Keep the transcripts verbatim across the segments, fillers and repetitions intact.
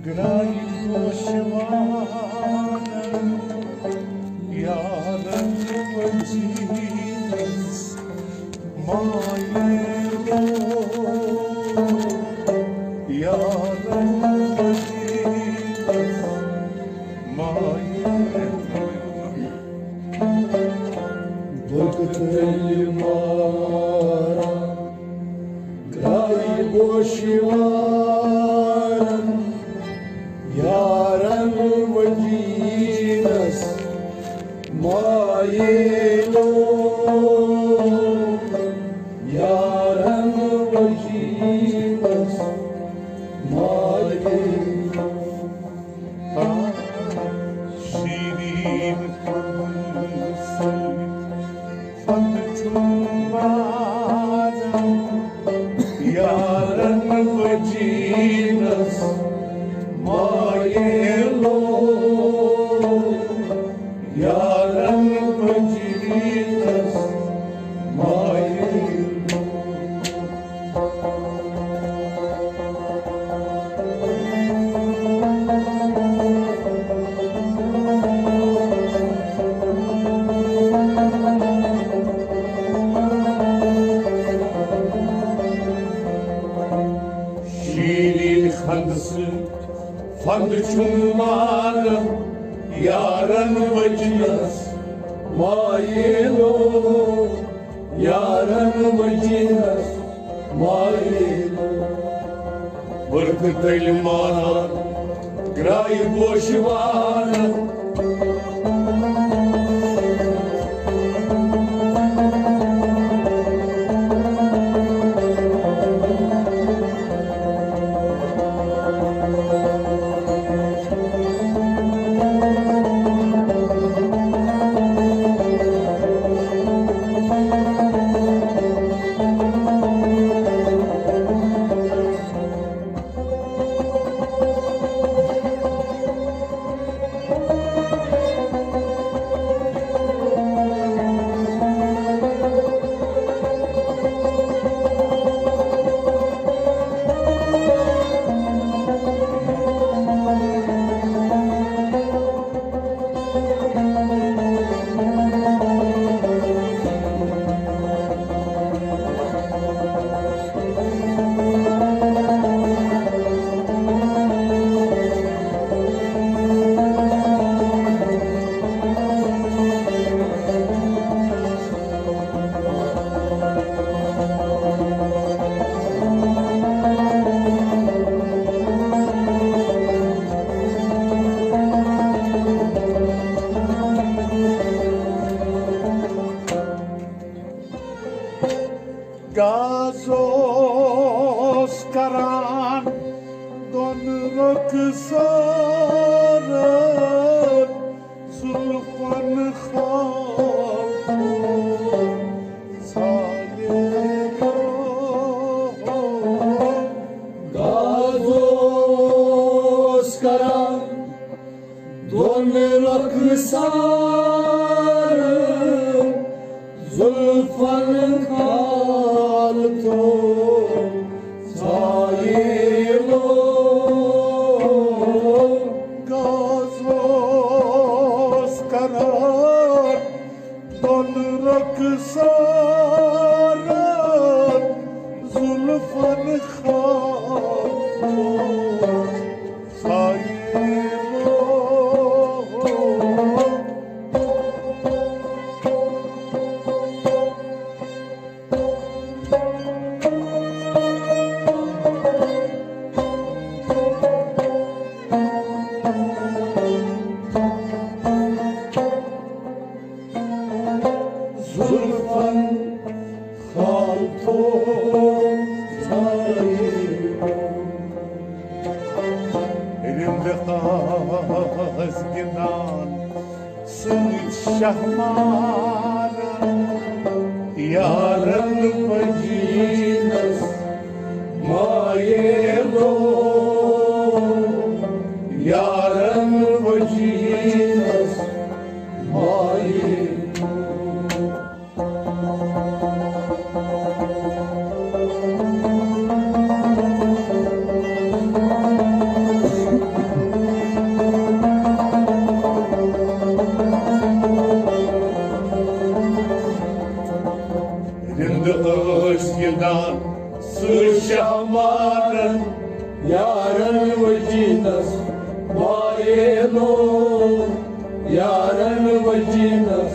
گرٛایہِ پوشہٕ وانَن یارَن وزیٖرَس مایہِ لوگ، یارَن وزیٖرَس مایہِ لوگ۔ بُتہٕ تٔلۍ ماران گرٛایہِ پوشہٕ وانَن یارَن وزیٖرَس مایہِ لوگ، یارَن وزیٖرَس مایہِ لوگ۔ شیرین پھولن سۭتۍ پھۄلہٕ چھُم باران، یارن وجیٖنس مایلو، یارن وجیٖنس مایلو۔ شیرین خندٕ سۭتۍ فنٛد چھُم ماران، یارن وجیٖنس مایلو، یارن وجیٖنس مایلو۔ بُتہٕ تٔلۍ ماران گرٛایہِ پوشہٕ وانَن۔ گاز اوس کران دۄن رۄخسارن زُلفن خال۔ گاز اوس کران دۄن رۄخسارن زُلفن خال تھوٚو سایلو۔ گاز اوس کران دۄن رۄخسارن زُلفن خال تھوٚو سایلو۔ زُلفن خال تھوٚو سایلو۔ رِنٛدٕ آس گِنٛدان سۭتۍ شاہ مارن، یارن وجیٖنس مایلو، یارن وجیٖنس مایلو۔ یارن وجینس مایلو، یارن وجینس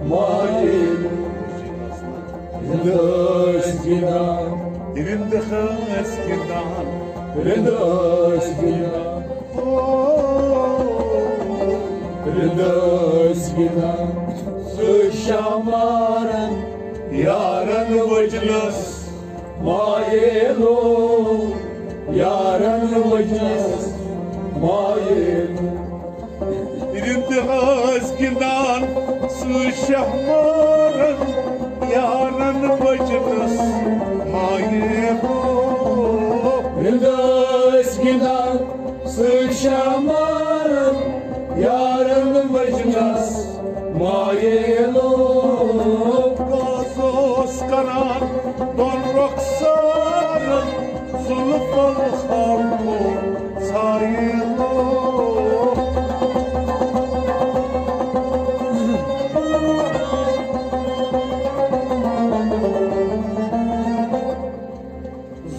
مایلو۔ رِنٛدٕ ٲسۍ گِنٛدان، رِنٛدٕ ٲسۍ گِنٛدان، رِنٛدٕ ٲسۍ گِنٛدان۔ او، رِنٛدٕ ٲسۍ گِنٛدان، سُہ شامارن یارن وجنس مایلو، یارن وجنس مایلو۔ رِنٛدٕ ٲسۍ گِنٛدان سُہ شہمارن، یارن وجنس مایلو۔ رِنٛدٕ ٲسۍ گِنٛدان سُہ شہمارن، یارن وجنس مایلو۔ کاس اوس کران دۄن رۄخسارن، زُلفن خاکو سایلو۔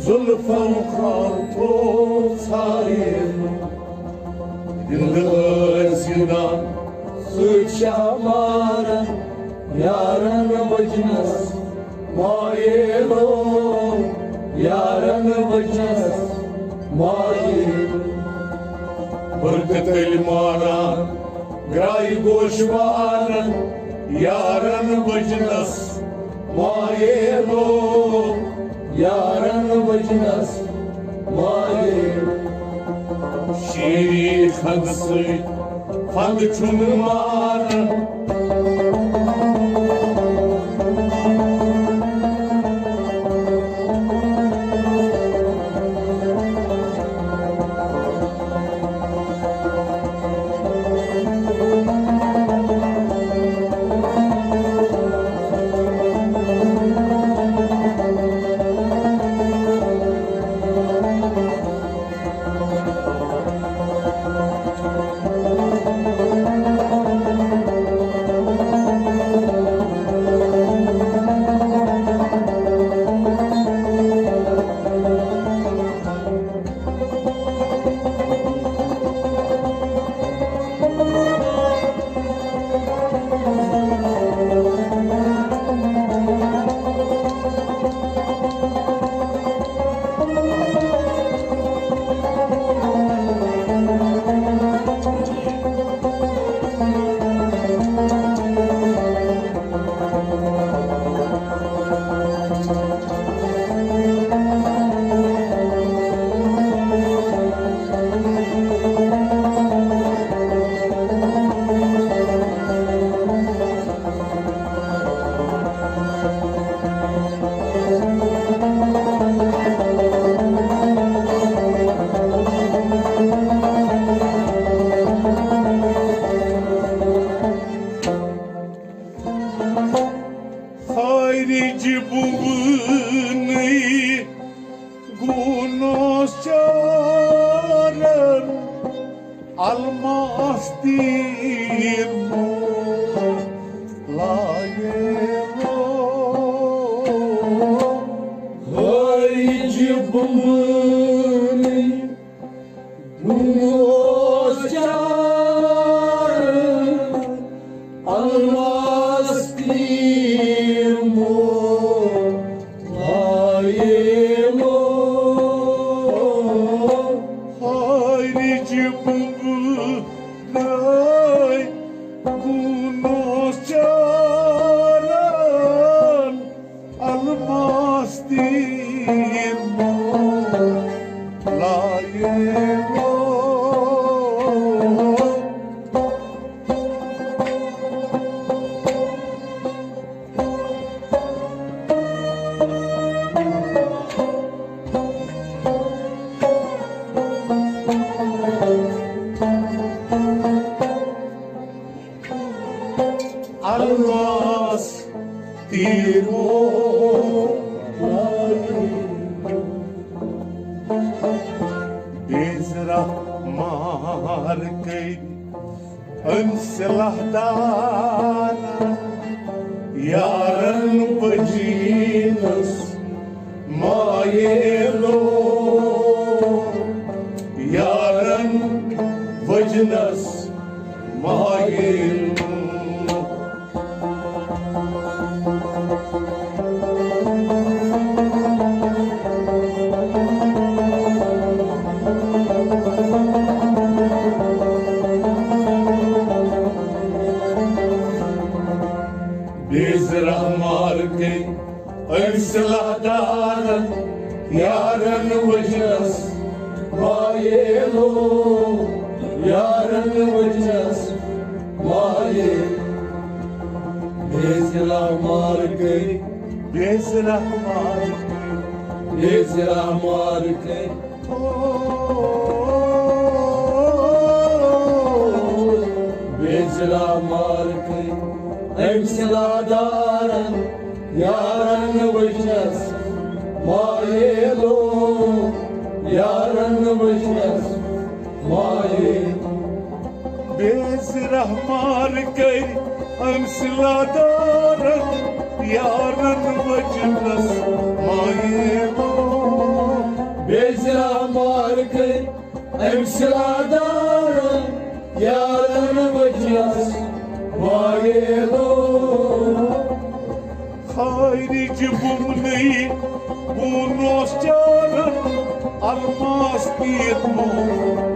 زُلفن خاکو سایلو۔ رِنٛدٕ ٲسۍ گِنٛدان سُہ شامارن، یارن وجنس مایلو، یارن وجنس مایلو۔ برقہٕ تٔلۍ ماران گرٛایہِ گوش وارن، یارن وجنس مایلو، یارن وجنس مایلو۔ شیخن سۭتۍ پھنٛد چھُنہٕ ماران۔ خارج بُنٕے گوٗنس چارن، الماس تیٖر مو لایے لو۔ خارج بُنٕے گوٗنس چارن، الماس تیٖر مو لایے لو۔ خارج بُنٕے گوٗنس چارن، الماس تیٖر مو لایے لو۔ الماس تیٖر مو لایے۔ بیزرہ مار کٔرۍ أمۍ سلاح دارن، یارن وجینس مایلو۔ نس مایل۔ بیزرہ مارکے أمۍ صلاح دارن یارن وجنس مایلو، یارن وجنس مایل۔ بیزرہ مارکے، بیزرہ مارکے، بیزرہ مارکے۔ بیزرہ مارکے أمۍ صلاح دارن یارن وجنس مایلو، یارن وجنس مایل۔ بیزرہ مارکے أمۍ صلاح دارن یارن وجنس مایلو۔ بیزرہ مارکے أمۍ صلاح دارن یارن وجنس مایلو۔ خارج بُمنٕے بُن اوس چارن الماس تیٖر مو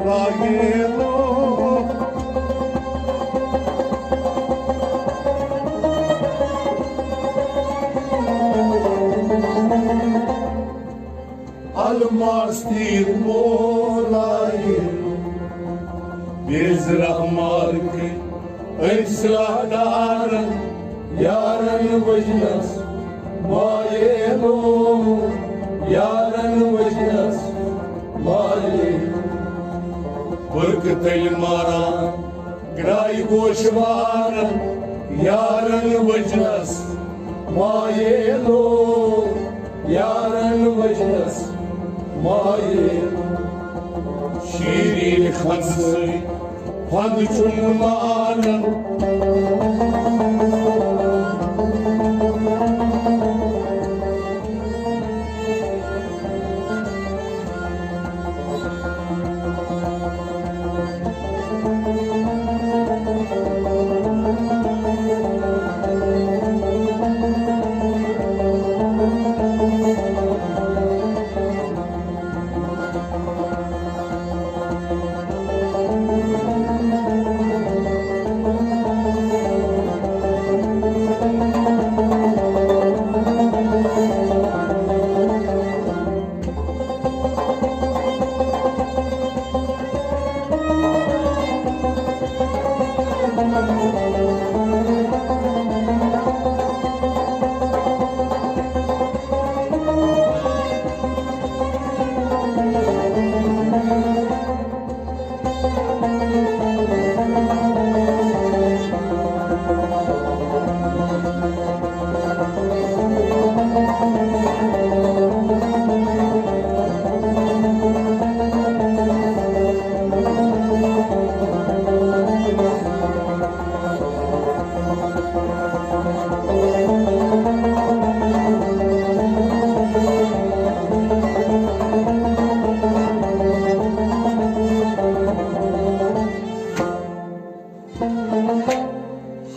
لایلو۔ الماس تیٖر مو لایلو۔ بیزرہ مارکے أمۍ صلاح دارن یارن وجنس مایلو، یارن وجنس مایلو۔ برکت تیٚلہِ ماران گرٛایہِ گوش وارن یارن وجنس مایلو، یارن وجنس مایلو۔ شیرین خنٛد سۭتۍ خۄند چھُنہٕ مانان۔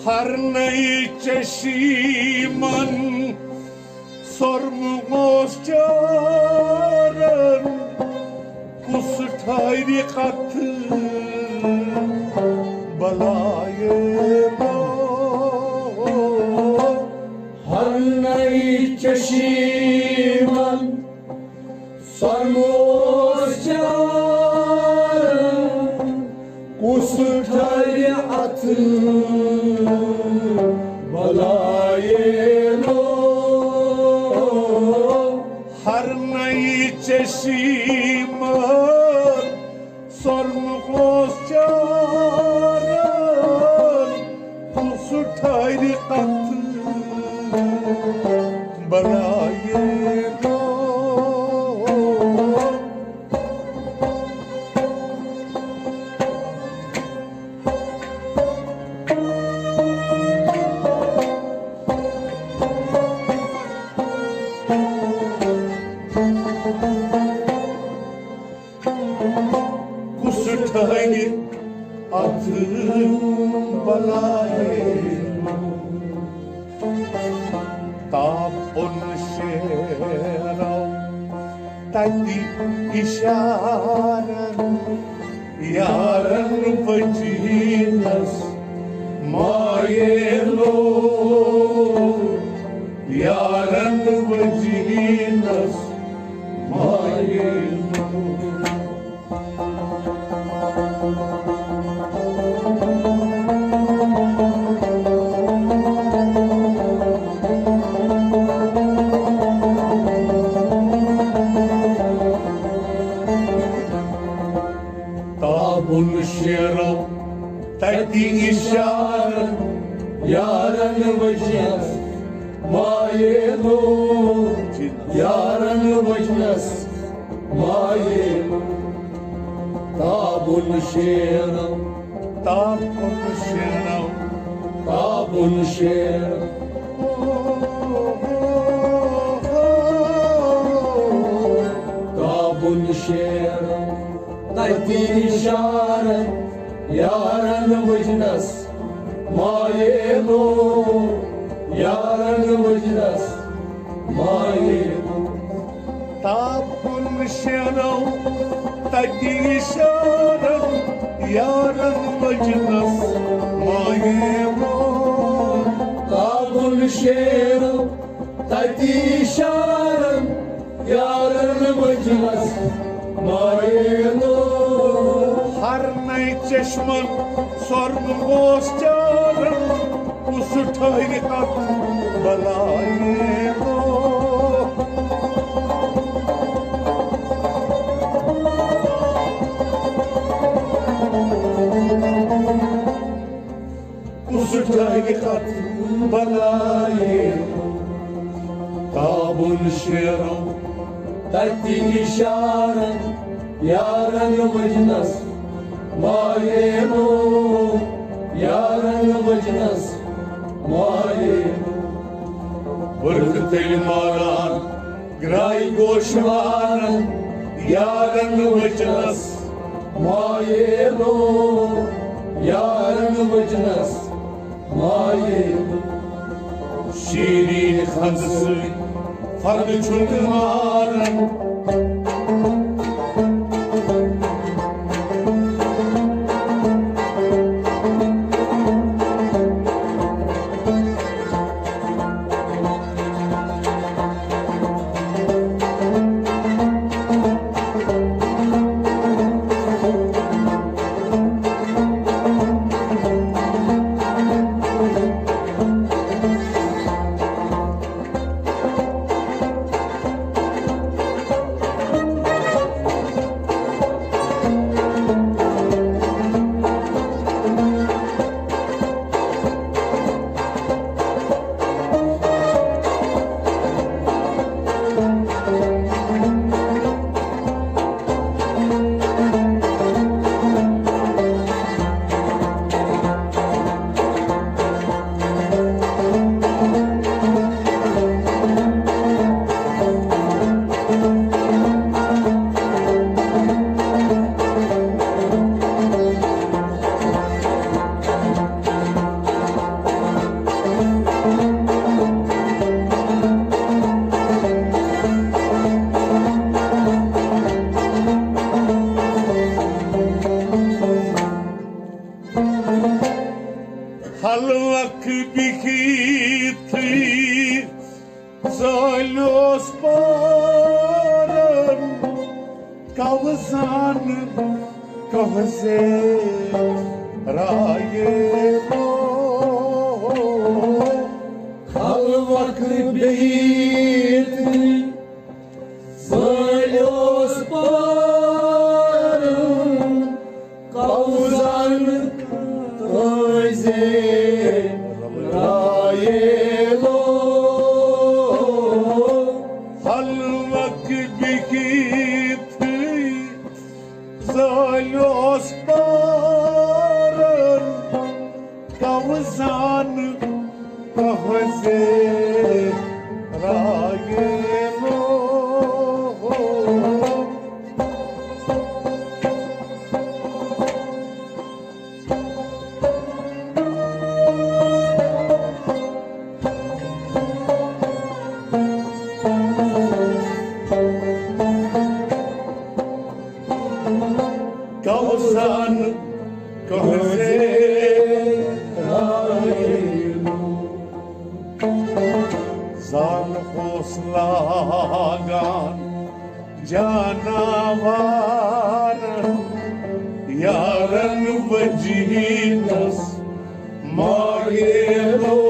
ہرنَے چشیمن سۄرمہٕ اوس چارن، کُس ٹھارِ اَتھ بلایہِ لو۔ ہرنَے چشیمن سۄرمہٕ اوس چارن، کُس ٹھارِ اَتھ بلایہِ لو۔ ہرنَے چشیمن سۄرمہٕ اوس چارن، کُس ٹھارِ اَتھ بلایہِ لو۔ کُس ٹھارِ اتھ بلایہِ تاپُن شیرو تتہِ اشارن یارن وجینس مایلو، یارن وجینس مایلو۔ تابُن شیرو تتی اشارن یارن وجنس مایلو، یارن وجنس مایلو۔ تابُن شیرو، تابُن شیرو، تابُن شیرو، تابُن شیرو۔ تتی اشارن یارن وجنس مایلو، یارن وجنس مایلو۔ تابُن شیرو تتی اشارن یارن وجنس مایلو۔ تابُن شیرو تتی اشارن یارن وجنس مایلو۔ ہر نئے چشمن سۄرمہٕ اوس چارن، کُس ٹھہرِ اتھ بلایہِ۔ کُس ٹھہرِ اتھ بلایہِ۔ تابُن شیرو تتی اشارن یارن وجنس مایلو، یارن وجنس مایلو۔ ورق تیٚلہِ ماران گرٛایہِ گوشوارن یارن وجنس مایلو، یارن وجنس مایلو۔ شیرین خنٛدٕ سۭتۍ فنٛدٕ چھُنہٕ ماران۔ حلوق بِہِتھٕے زٲلۍ اوس پاران، کَوٕ زانہٕ کَوٕ زے رایے۔ حلوق بِہِتھٕے زٲلۍ اوس پاران، کَوٕ زانہٕ کٲنٛسہِ رایے لو۔ حلوق بِہِتھٕے زٲلۍ اوس پاران، کَوٕ زانہٕ کَوٕ زے رایے لو۔ کوزن کہزے آئینو۔ زال اوس لاگان جاناوارن، یارن وجینس مایلو،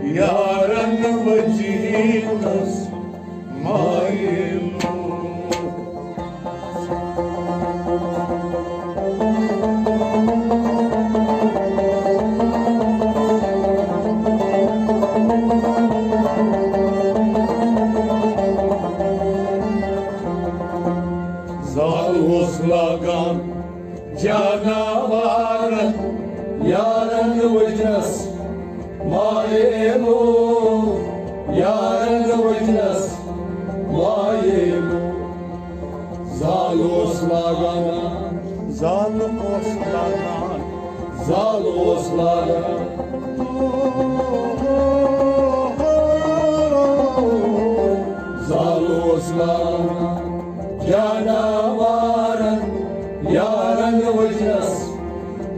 یارن وجینس مایلو۔ زال اوس لاگان جاناوارن، یارن وجنس مایلو، یارن وجنس مایلو۔ زال اوس لاگان، زال اوس لاگان، زال اوس لاگان، زال اوس لاگان جاناوارن، یارن وجنس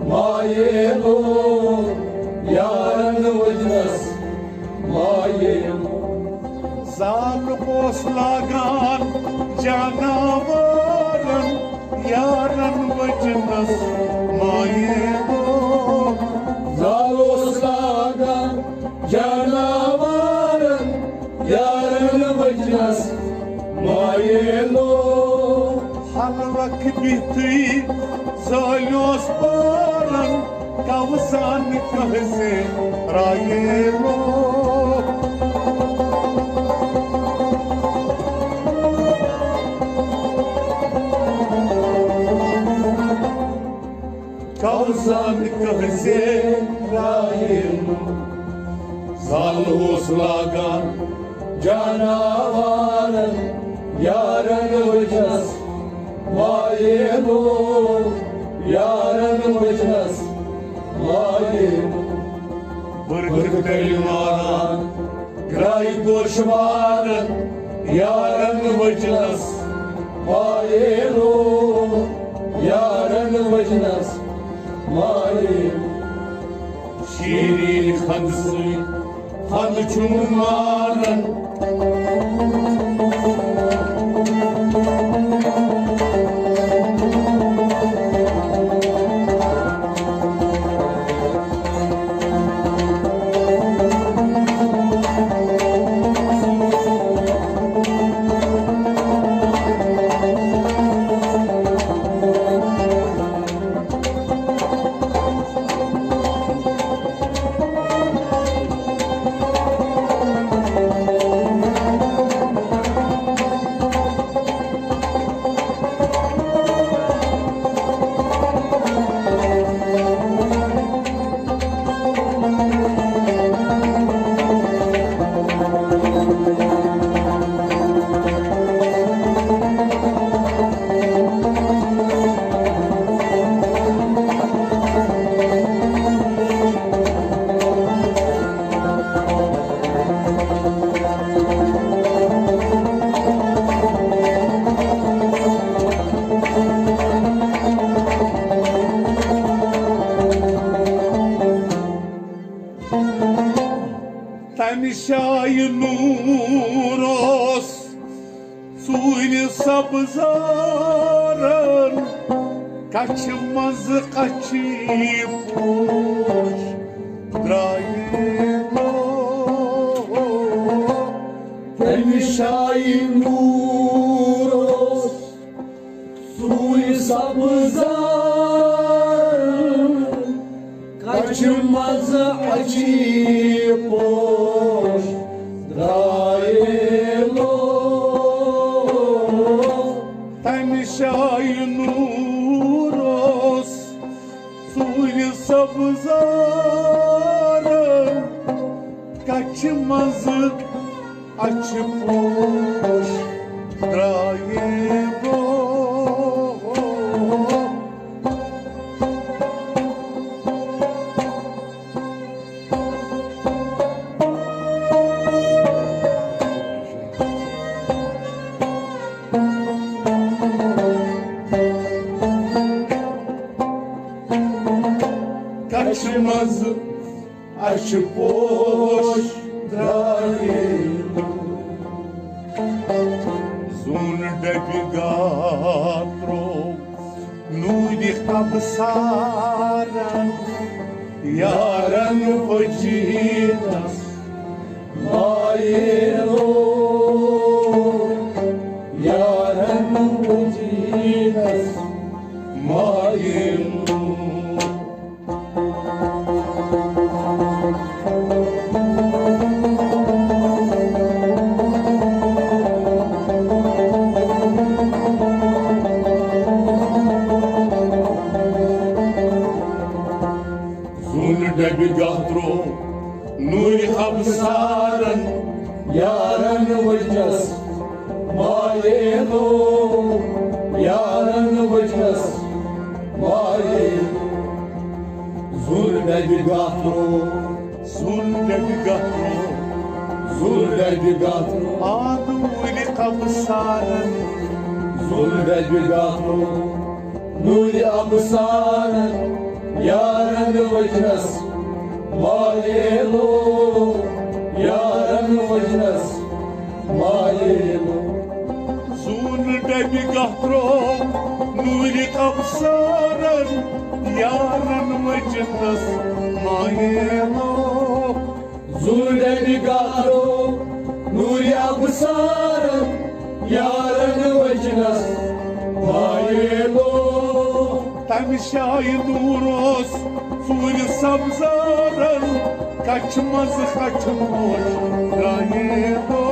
مایلو، یارن وجنس مایلو۔ زال اوس لاگان جاناوارن، یارن وجنس مایلو۔ زال اوس لاگان جاناوارن، یارن وجنس مایلو۔ حلوک بِہتھٕے زٲلۍ اوس پارن، کوزن کہزے رایلو۔ کوزن کہزے رایلو۔ زال اوس لاگان جاناوارن، یارن وجنس مایلو، یارن وجنس مایلو۔ برکت تیٚلہِ ماران گرٛایہِ گوشوارن، یارن وجنس مایلو، یارن وجنس مایلو۔ شیرین خندٕ سۭتۍ خندٕ چھُم ماران۔ تمہِ شایہِ نوٗر اوس ژوٗرِ سبزارن، کچھِ منٛزٕ اچھی پوش درٛایہِ لوٗر۔ تمہِ شایہِ نوٗر اوس سُے سبزار، کچھِ منٛز اچھی پوش درٛایے لوٗر۔ تمہِ شایہِ نوٗر اوس سُے سبزار، کچھِ منٛز اچھِ پوش درٛایے برٛونٛہہ۔ منٛز اَچھِ پوش درٛایے۔ زوٗن ڈبہِ گاترو نوٗرِ خبسارن، یارن وجیٖنس مایلو، یارن وجیٖنس مایلو۔ زوٗن ڈبہِ گاترو نوٗرِ خبسارن، یارن وجنس مایلو، یارن وجنس مایلو۔ زوٗن ڈبہِ گاترو، زوٗن ڈبہِ گاترو، زوٗن ڈبہِ گاترو۔ آ نوٗرِ خبسارن، زوٗن ڈبہِ گاترو۔ نوٗرِ ابصارن یارن وجنس مایلو، یارن وجنس مایلو۔ زوٗن ڈبہِ گاترو نوٗرِ ابصارن یارن وجنس مایلو۔ زوٗن ڈبہِ گاترو نوٗرِ ابصارن یارن وجنس مایلو۔ تمہِ شایہِ نوٗر اوس ژوٗرِ سبزارن، کچھِ منٛز کچھِ پوش درٛایے دو۔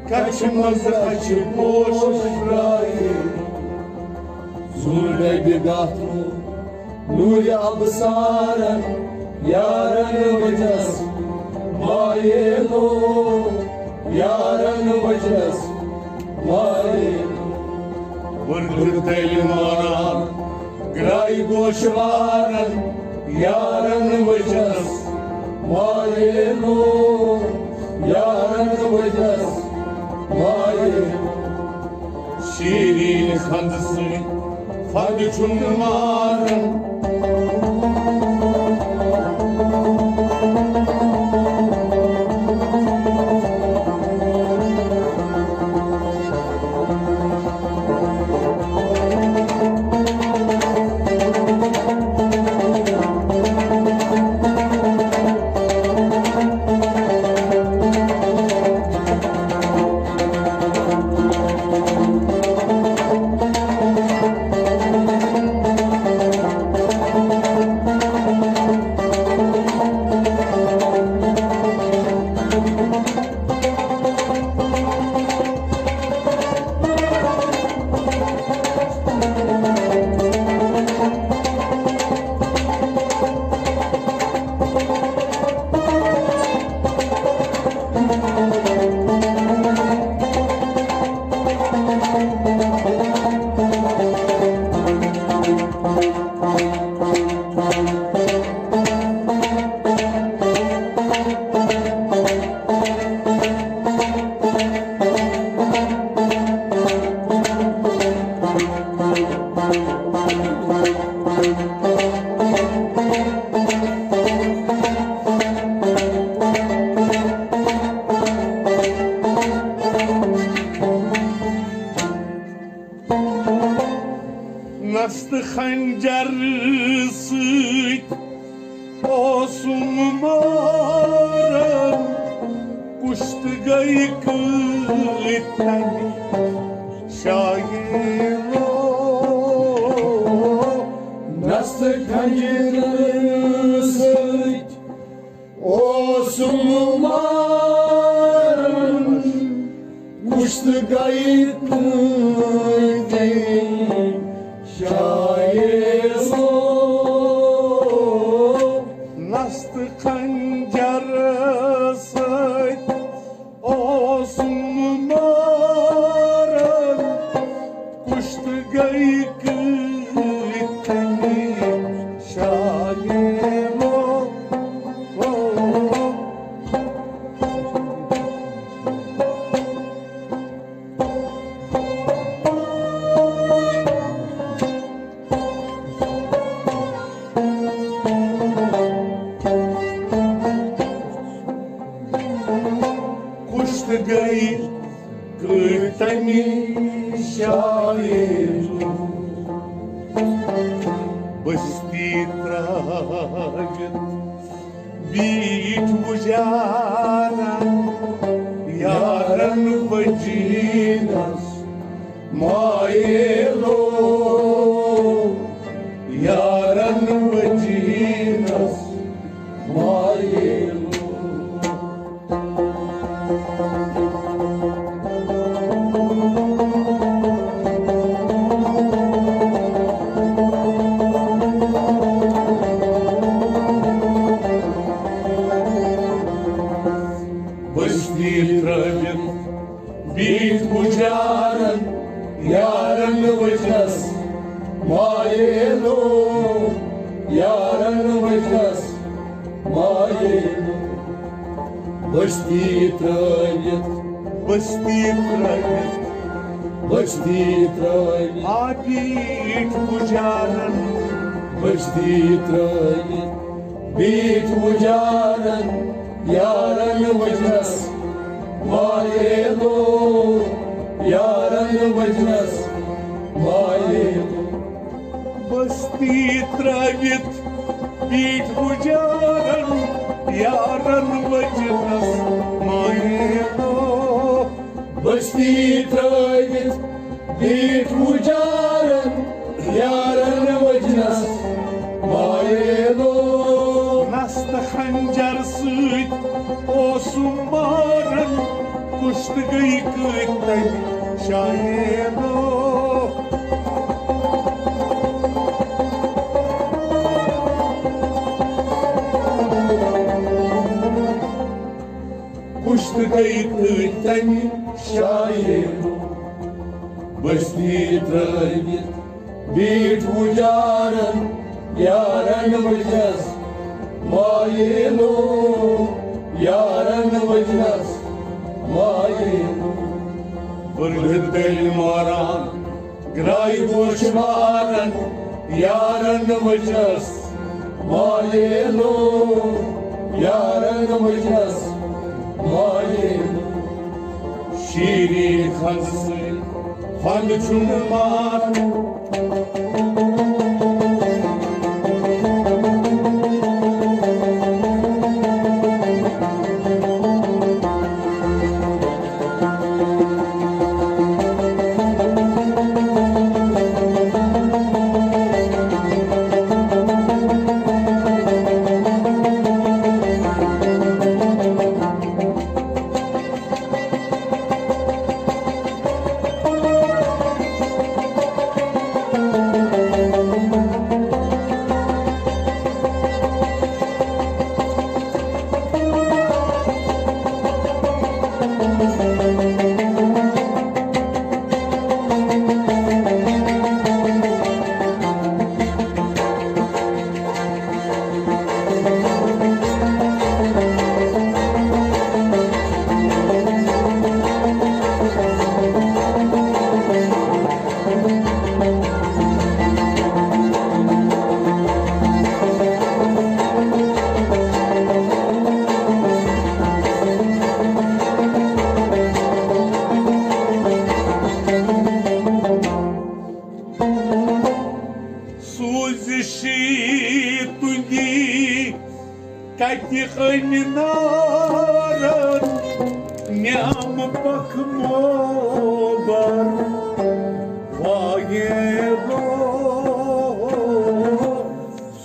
کچھِ منٛز کچھِ پوش درٛایے۔ زوٗن ڈبہِ گاترو نوٗرِ ابصارن یارن وجنس مایلو، یارن وجنس مایلو۔ ؤرٕدٕ تیٚلہِ ماران گرٛایہِ گوشوارن یارن وجنس مایلو، یارن وجنس مایلو۔ شیرین خنٛدٕ سۭتۍ خۄد چھُنہٕ ماران۔ نستہٕ خنجر سۭتۍ اوسُم ماران، کُشتہٕ گٔے کۭتۍ تَمہِ شایِلو۔ نستہٕ خنجر سۭتۍ اوسُم ماران، کُشتہٕ گٔے کۭتۍ تَمہِ شایِلو۔ نستہٕ خنجر سۭتۍ اوسُم ماران، کُشتہٕ گٔے کۭتۍ تَمہِ شایِلو۔ گٔے کٔٹۍ تَمہِ شاعرو۔ بستی ترٲوِتھ بیٖٹھۍ پُجارن، یارن وجیٖنس مایلو، یارن وجیٖنس مایلو۔ بستی ترٲوِتھ بیٖٹھۍ پُجارن، یارن وٕچھنس مایلو، یارن وٕچھنس مایلو۔ بستی ترٲوِتھ، بستی ترٲوِتھ، بستی ترٲوِتھ۔ آ بیٖٹھۍ پُجارن، بستی ترٲوِتھ، بیٖٹھۍ پُجارن، یارن وٕچھنس مایلو، یارن وٕچھنس مایلو۔ بستی ترٲوِتھ بیٖٹھۍ پُجارن، یارن وٕچھنس مایلو۔ بستی ترٲوِتھ بیٖٹھۍ پُجارن، یارن وٕچھنس مایلو۔ نس تہٕ خنجر سۭتۍ اوسُم ماران، کُشتہٕ گٔے کٔتۍ تَمہِ شاعرو۔ کُشتہٕ گٔے کٔتۍ تَمہِ شاعرو۔ بستی ترٲوِتھ بیٖٹھۍ پُجارن، یارن وٕچھنس مایلو، یارن وٕچھنس مایلو۔ بٕرٕہہ تٔلۍ ماران، گرٛایہِ گوش مارن، یارن وٕچھنس مایلو، یارن وٕچھنس مایلو۔ شیرین خنٛدٕ سۭتۍ خۄنٛدٕ چھُم ماران۔ سوٗزِشی تُہنٛدی کتہِ أنۍ نارن نیام پکھ موبر وایے رو۔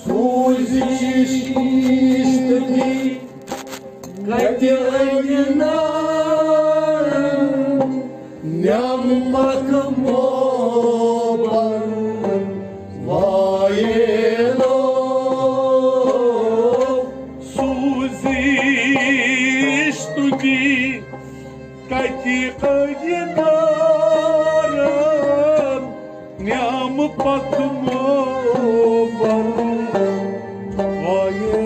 سوٗزِشی تُہنٛدی کتہِ أنۍ نارن نیام پکھ موبر وایے رو۔ سوٗزِش تُہنٛدی کتہِ أنۍ نارن نیام پکھ موبر وایے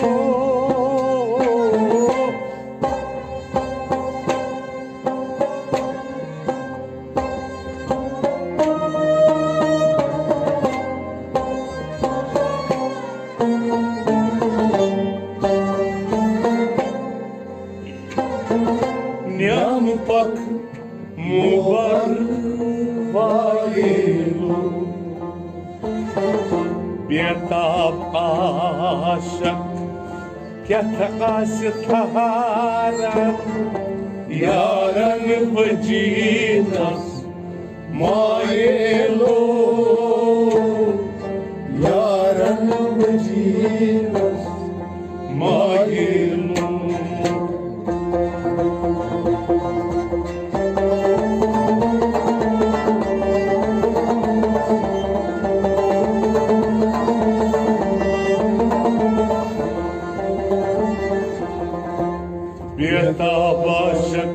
رو۔ نیام شک کیٛاہ آسہِ ٹھہران یارن وجیٖنس مایلو، یارن وجیٖنس مایلو۔ بیتاب عاشق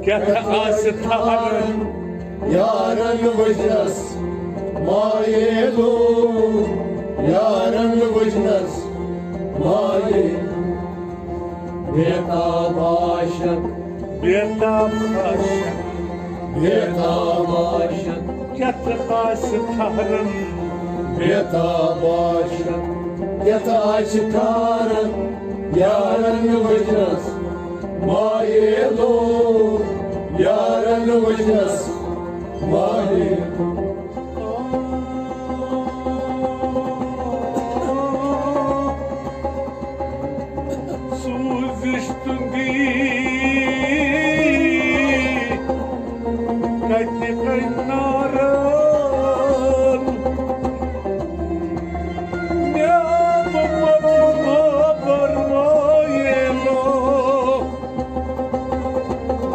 کیٛاہ آسہِ ٹھہران یارن وٕچھنس مایلو، یارن وٕچھنس مایلو۔ بیتاب عاشق، بیتاب عاشق، بیتاب عاشق کیٛاہ آسہِ ٹھہران، بیتاب عاشق کیٛاہ آسہِ ٹھہران یارن وٕچھنس مایلو، یارن وٕچھنس مایلو۔ سوٗزِش تُہنٛدی کتہِ کنارن، مےٚ مہ پتہٕ خبر مٲیلو۔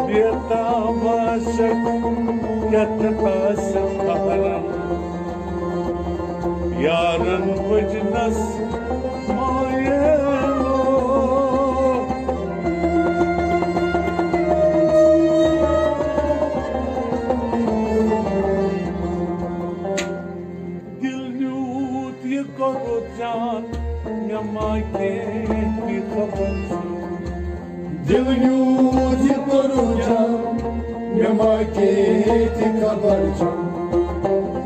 بیتاب عاشق یتھ آسہِ ٹھہران یارن وٕچھنس مایلو۔ دل نیوٗتھ یہِ کوٚرُتھ جان، مےٚ ما کینٛہہ تہِ خبر چھُ۔ دل نیوٗتھ یہِ کوٚرُتھ جان، مےٚ ما کینٛہہ تہِ خبر چھُ۔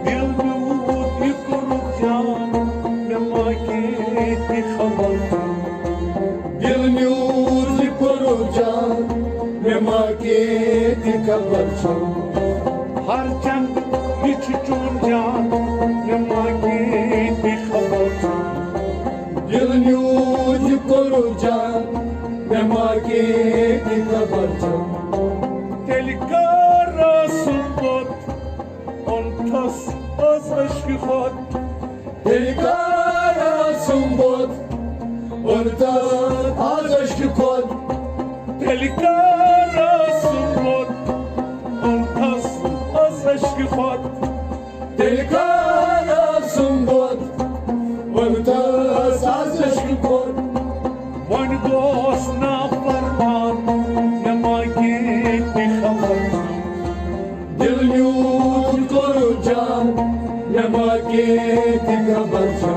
دل نیوٗتھ یہِ کوٚرُتھ جان، مےٚ ما کینٛہہ تہِ خبر چھُ۔ دل نیوٗتھ یہِ کوٚرُتھ جان، مےٚ ما کینٛہہ تہِ خبر چھُ۔ ہر چند یہِ چھُ چون جان، مےٚ ما کینٛہہ تہِ خبر چھُ۔ دل نیوٗتھ یہِ کوٚرُتھ جان، مےٚ ما کینٛہہ تہِ خبر چھُ۔ تیٚلہِ کر آسُن بوٚد، اوٚنتھس از عشقہِ کھۄتہٕ۔ تیٚلہِ کر آسُن بوٚد، اوٚنتھس از عشقہِ کھۄتہٕ۔ تیٚلہِ کر آسُن بوٚد، اوٚنتھس از عشقہِ کھۄتہٕ۔ تیٚلہِ کر آسُن بوٚد، اوٚنتھس از عشقہِ کھۄتہٕ۔ وۄنۍ گوس نافرمان، مےٚ ما کینٛہہ تہِ خبر چھُ۔ دل نیوٗتھ کوٚرُتھ جان، مےٚ ما کینٛہہ تہِ خبر چھُ۔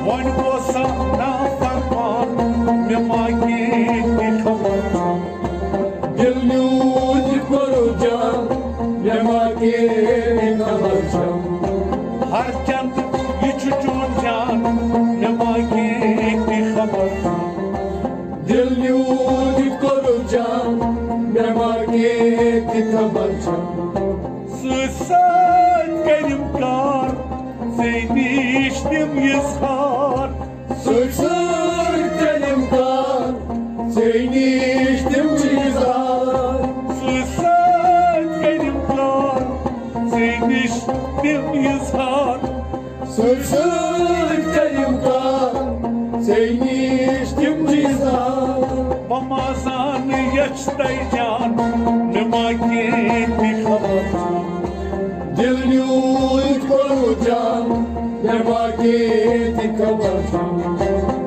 وۄنۍ گوس نافرمان، مےٚ ما کینٛہہ تہِ خبر چھُ۔ دل نیوٗتھ کوٚرُتھ جان، مےٚ ما کینٛہہ تہِ خبر چھُ۔ ہر چند یہِ چھُ چون جان، مےٚ ما کینٛہہ تہِ خبر چھُ۔ دل نیوٗتھ یہِ کوٚرُتھ جان، مےٚ ما کینٛہہ تہِ خبر چھَم۔ سۭتۍ سۭتۍ کٔرِم کار، ژےٚ نِش تِم اظہار۔ سۭتۍ سۭتۍ کٔرِم کار، ژےٚ نِش تِم اظہار۔ سۭتۍ سۭتۍ کٔرِم کار، ژےٚ نِش تِم اظہار۔ سۭتۍ سۭتۍ کٔرِم کار، ژےٚ نِش تِم چیٖز آو۔ بہٕ ما زانہٕ یَچھ تۄہہِ جان، مےٚ ما کینٛہہ تہِ خبر چھُ۔ دِل نیوٗ یہِ کوٚروٕ جان، مےٚ ما کینٛہہ تہِ خبر چھُ۔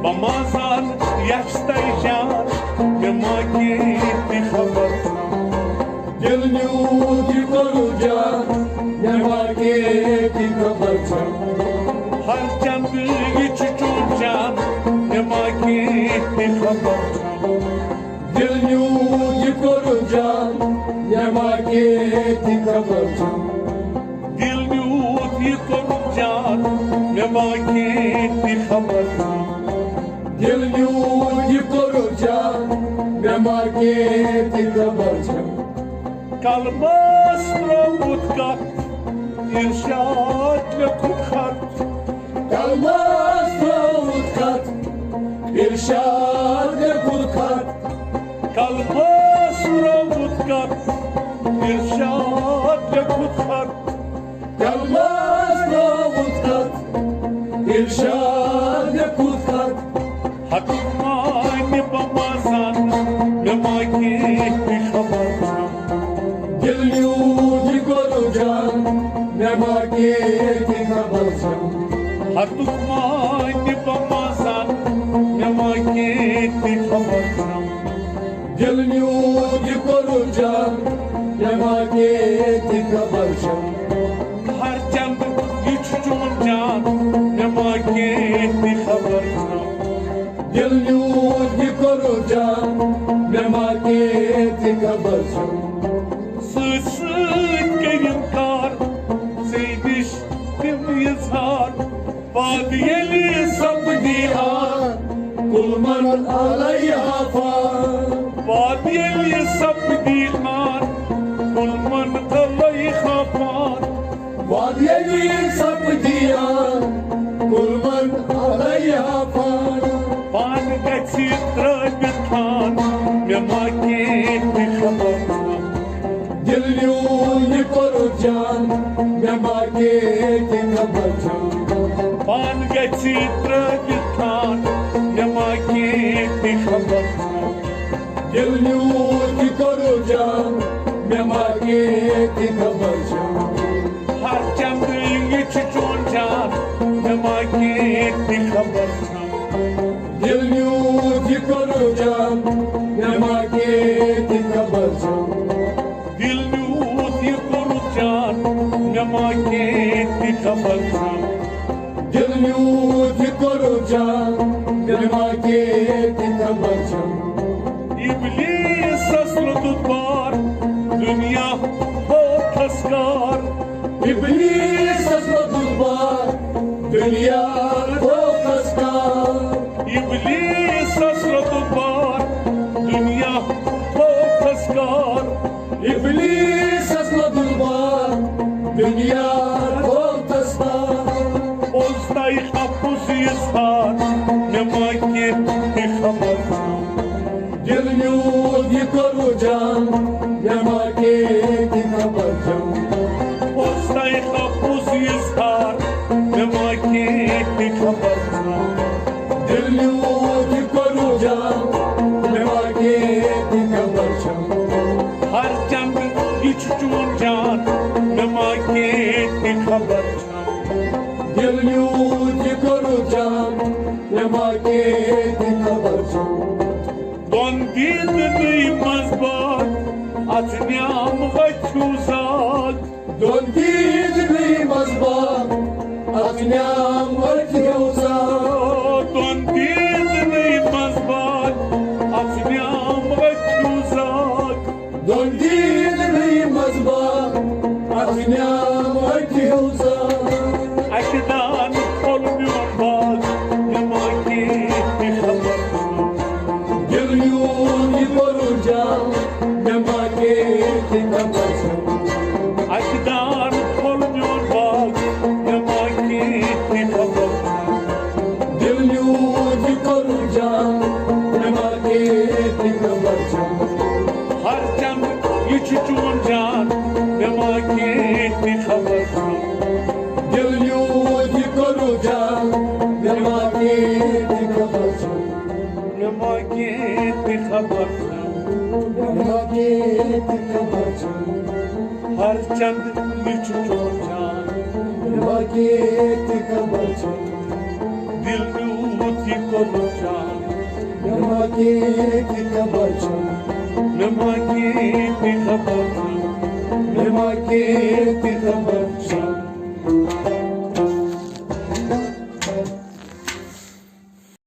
بہٕ ما زانہٕ یَچھ تۄہہِ جان، مےٚ ما کینٛہہ تہِ خبر چھُ۔ دِل نیوٗ یہِ کوٚروٕ جان، مےٚ ما کینٛہہ تہِ خبر چھَم۔ ہر چند یہِ چھُ چون جان، مےٚ ما کینٛہہ تہِ خبر چھَم۔ دِل نیوٗ یہِ کوٚروٕ جان، مےٚ ما کینٛہہ تہِ خبر چھَم۔ دِل نیوٗ یہِ کوٚروٕ جان، مےٚ ما کینٛہہ تہِ خبر چھَم۔ دِل نیوٗ یہِ کوٚروٕ جان، مےٚ ما کینٛہہ تہِ خبر چھَم۔ قلمس ترٛووُتھ کتھ، ارشاد لیوٚکھُن خط۔ قلمس ترٛووُتھ کتھ، ارشاد لیکھُت خط، کلمس رووُت کتھ۔ ارشاد لیکھُت خط، کلمس رووُت کتھ۔ ارشاد لیکھُت خط، ہتُک معنی بہٕ ما زانہٕ، مےٚ ما کینٛہہ تہِ خبر چھم۔ دِل نیوٗ یہِ کوٚرُکھ جان، مےٚ ما کینٛہہ تہِ خبر چھم۔ ہتُک معنی بہٕ ما زانہٕ، مےٚ ما کینٛہہ تہِ خبر چھم۔ دِل نیوٗ یہِ کوٚرُکھ جان، مےٚ ما کینٛہہ تہِ خبر چھم۔ ہر چند یہِ چھُ چون جان، مےٚ ما کینٛہہ تہِ خبر چھم۔ دِل نیوٗ یہِ کوٚرُکھ جان، مےٚ ما کینٛہہ تہِ خبر چھم۔ سۭتۍ سۭتۍ کٔرِن کار، ژےٚ نِش تِم اظہار۔ وعدٕ ییٚلہِ سپدی آر، کُلمن علیہ فار۔ وعدٕ ییٚلہِ سپدی آر، کُلمن علیہ فار۔ وعدٕ ییٚلہِ سپدی آر، کُلمن علیہ فار۔ پان گژھِ ترٲوِتھ تھان، مےٚ ما کینٛہہ تہِ خبر چھم۔ دِل نیوٗ یہِ کوٚرُکھ جان، مےٚ ما کینٛہہ تہِ خبر چھم۔ پان گژھِ ترٲوِتھ تھان، مےٚ ما کینٛہہ تہِ خبر چھم۔ دِل نیوٗ یہِ کوٚرُکھ جان، مےٚ ما کینٛہہ تہِ خبر چھم۔ ہر چندٕ یہِ چھُ چون جان، مےٚ ما کینٛہہ تہِ خبر چھم۔ دِل نیوٗ یہِ کوٚرُکھ جان، مےٚ ما کینٛہہ تہِ خبر چھم۔ دِل نیوٗ یہِ کوٚرُکھ جان، مےٚ ما کینٛہہ تہِ خبر چھم۔ دِل نیوٗ یہِ کوٚرُکھ جان، مےٚ ما کینٛہہ تہِ خبر چھم۔ ابلیسس لوٚگُت بار، دُنیا ہوتھس کار۔ ابلیسس لوٚگُت بار، دُنیا ہوتھس کار۔ ابلیسس لوٚگُت بار، دُنیا ہوتھس کار۔ ابلیسس لوٚگُت بار، دُنیا ہوتھس کار۔ اوس تۄہہِ اپُز اظہار، مےٚ ما کینٛہہ تہِ خبر چھم۔ دِل نیوٗ یہِ کوٚرُکھ جان، مےٚ ما کینٛہہ تہِ خبر چھم۔ اوس تۄہہِ اپُز اظہار، مےٚ ما کینٛہہ تہِ خبر چھم۔ دِل نیوٗ یہِ کوٚرُکھ جان، مےٚ ما کینٛہہ تہِ خبر چھم۔ ہر چند یہِ چھُ چون جان، مےٚ ما کینٛہہ تہِ خبر چھم۔ دِل نیوٗ یہِ کوٚرُکھ جان، مےٚ ما کینٛہہ تہِ خبر چھم۔ دۄن دیٖدنٕے منٛز باگ، اَتھ نیام ؤتھِو زاگ۔ دۄن دیٖدنٕے منٛز باگ، اَتھ نیام ؤتھِو زاگ۔ دۄن دیٖدنٕے منٛز باگ، اَتھ نیام ؤتھِو زاگ۔ دۄن دیٖدنٕے منٛز باگ، اَتھ نیام ؤتھِو زاگ۔ اَکہِ دانہٕ پھوٚل میون باغ، مےٚ ما کینٛہہ تہِ خبر چھم۔ دِل نیوٗ یہِ کوٚرُکھ جان، مےٚ ما کینٛہہ تہِ خبر چھم۔ اَکہِ دانہٕ پھوٚل میون باغ، مےٚ ما کینٛہہ تہِ خبر چھم۔ دِل نیوٗ یہِ کوٚرُکھ جان، مےٚ ما کینٛہہ تہِ خبر چھم۔ ہر چند یہِ چھُ چون جان، مےٚ ما کینٛہہ تہِ خبر چھم۔ دِل نیوٗ یہِ کوٚرُکھ جان، مےٚ ما کینٛہہ تہِ خبر چھم۔ مےٚ ما کینٛہہ تہِ خبر چھم۔ مےٚ ما کینٛہہ تہِ خبر چھم۔ ہر چند یہِ چھُ چون جان۔ مےٚ ما کینٛہہ تہِ خبر چھم۔ دِل نیوٗ یہِ کوٚرُکھ جان۔ مےٚ ما کینٛہہ تہِ خبر چھم۔ مےٚ ما کینٛہہ تہِ خبر چھم۔ مےٚ ما کینٛہہ تہِ خبر چھم۔